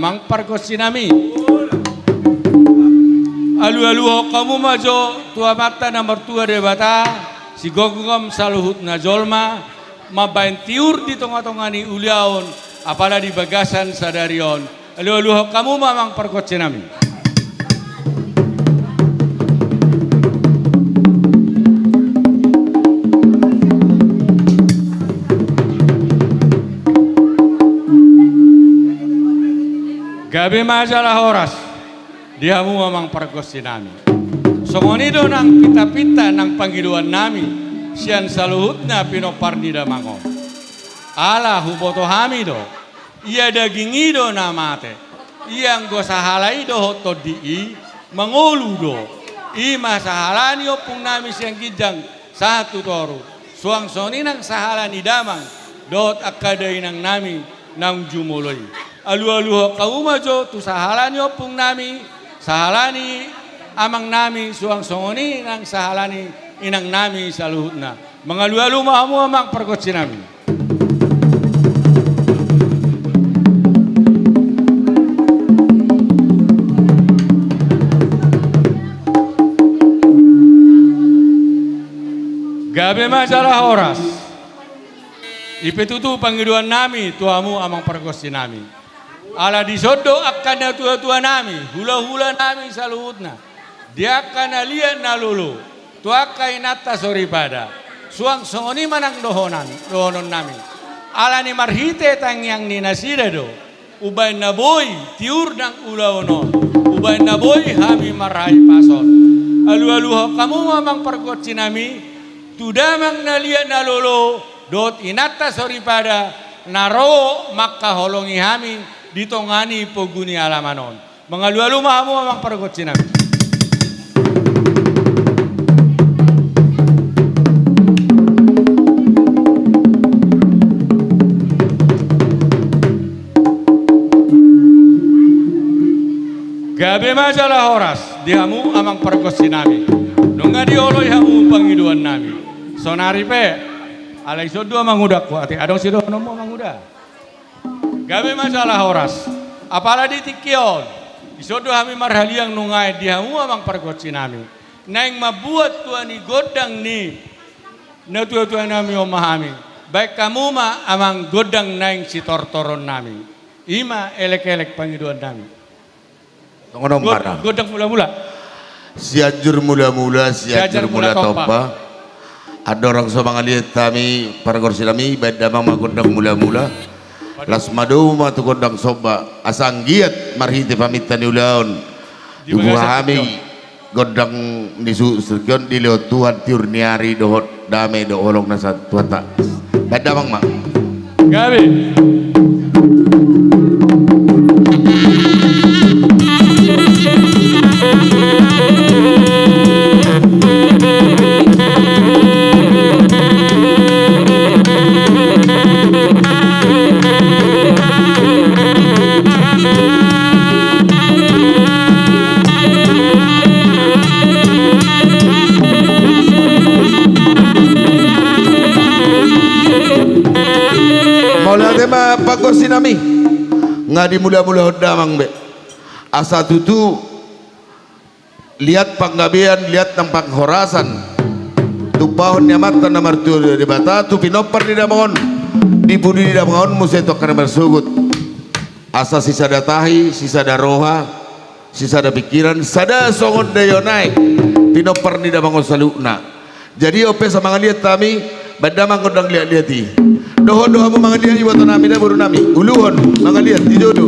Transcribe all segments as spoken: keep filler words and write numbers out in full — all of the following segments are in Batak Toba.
Amang pargonsi nami. Alualuhon hamu ma jo tu Amanta na martua Debata, sigomgom saluhutna jolma, mambahen tiur di tongatonga ni ulaon, apala di bagasan sadari on. Alualuhon hamu ma amang pargonsi nami. Gabe ma jala horas di hamu amang pargonsi nami. Songon i do nang pitapita nang pangidoan nami sian saluhutna pinompar ni damang on. Ala huboto hami do, ia daging i do na mate, ia anggo sahala i dohot tondi i, mangolu do. I ma sahala ni ompung nami sian ginjang sahat tu toru, suang songon i nang sahala ni damang dohot angka dainang nami naung jumolo i. Alualuhon hamu ma jo tu sahala ni ompung nami, sahala ni amang nami, suang songon i nang sahala ni inang nami saluhutna. Mangalualu ma hamu amang pargonsi nami. Gabe ma jala horas. I pe tutu pangidoan nami tu hamu amang pargonsi nami. Ala dison do angka natuatua nami, hulahula nami saluhutna, di angka na liat na lolo, tu angka inanta soripada, suang songon i ma nang dohonan, dohonon nami. Ala ni marhite tangiang ni nasida do umbahen na boi tiur nang ulaon on, umbahen na boi hami marhahipason. Alualuhon hamu ma amang pargonsi nami, tu damang na liat na lolo dohot inanta soripada na ro mangkaholongi hami di tonga ni pogu ni alaman on. Mangalualu ma hamu amang pargonsi nami. Gabe ma jala horas di hamu amang pargonsi nami. Nunga dioloi hamu pangidoan nami. Sonari pe, alai dison do amang uda, ate adong sidohononmu amang uda. Gabe ma jala horas. Apala di tingki on, dison do hami marhaliang nuaeng di hamu amang pargonsi nami. Naeng mambuat tua ni gondang ni natuatua nami on ma hami. Baen hamu ma amang gondang naeng sitortoron nami. I ma elekelek pangidoan nami. Songon on ma ra. Gondang mulamula. Sianjur mulamula, sianjur mula tompa. Andorang so mangaliat hami pargonsi nami, baen damang ma gondang mulamula. Las ma domu ma tu gondang somba, asa anggiat marhite paminta ni ulaon, dibuha hami gondang ni suhut tingki on, dilehon Tuhan tiur ni ari dohot dame dohot holong na sahat tu Tuhanta. Baen damang ma. Gabe. Mauliate ma pargonsi nami. Nga dimulamulahon damang be. Asa tutu liat panggabean, liat nang panghorasan, tumpahon ni Amanta na martua Debata tu pinompar ni damang on, di pudi ni damang on muse tu angka na marsogot. Asa sisada tahi, sisada roha, sisada pingkiran, sada songon daion aek pinompar ni damang on saluhutna. Jadi on pe asa mangaliat hami, baen damang gondang liatliat i. Dohot do hamu mangaliat, iboto nami da, boru nami, uluhon mangaliat i jo do.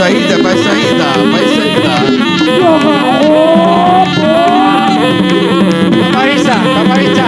Paisa hita, paisa hita, paisa hita. Paparisa, paparisa.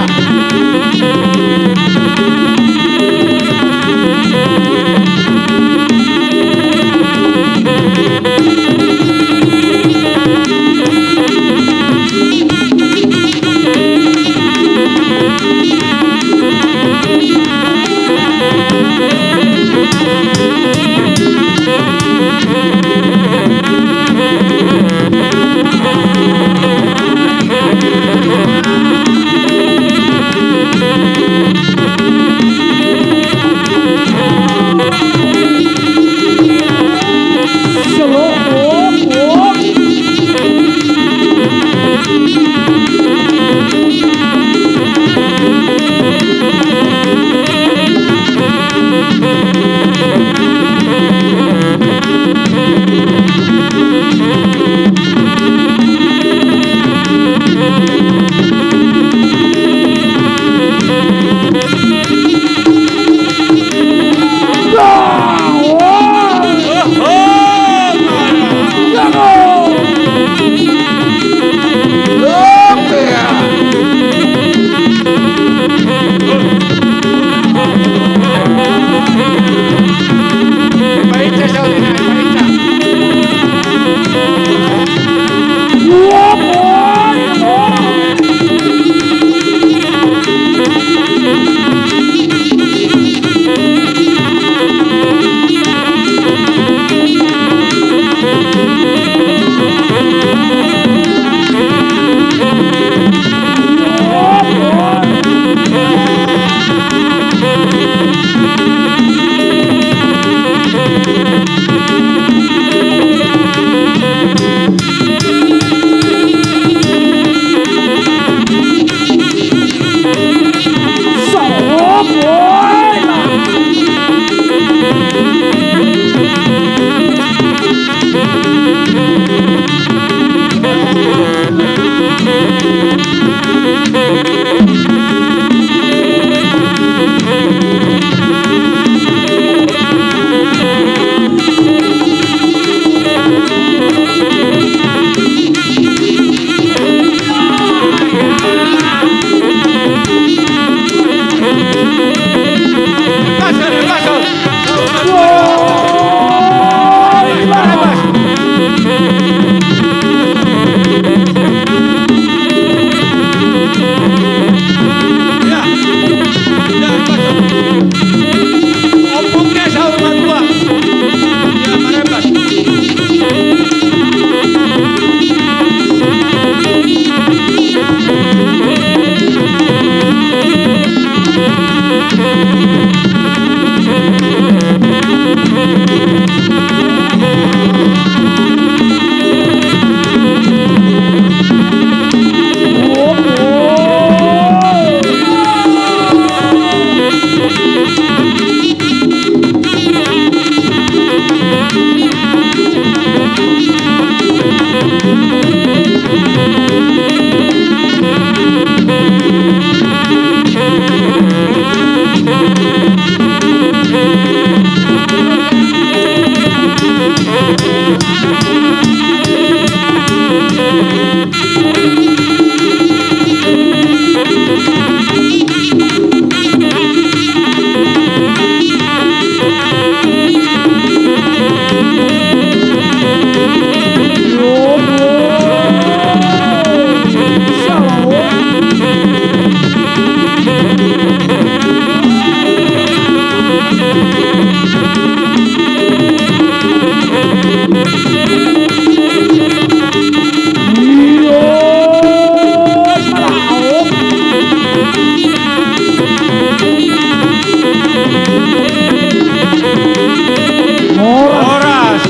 Horas.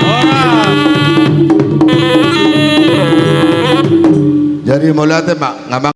Horas. Jadi mauliate ma, ngamang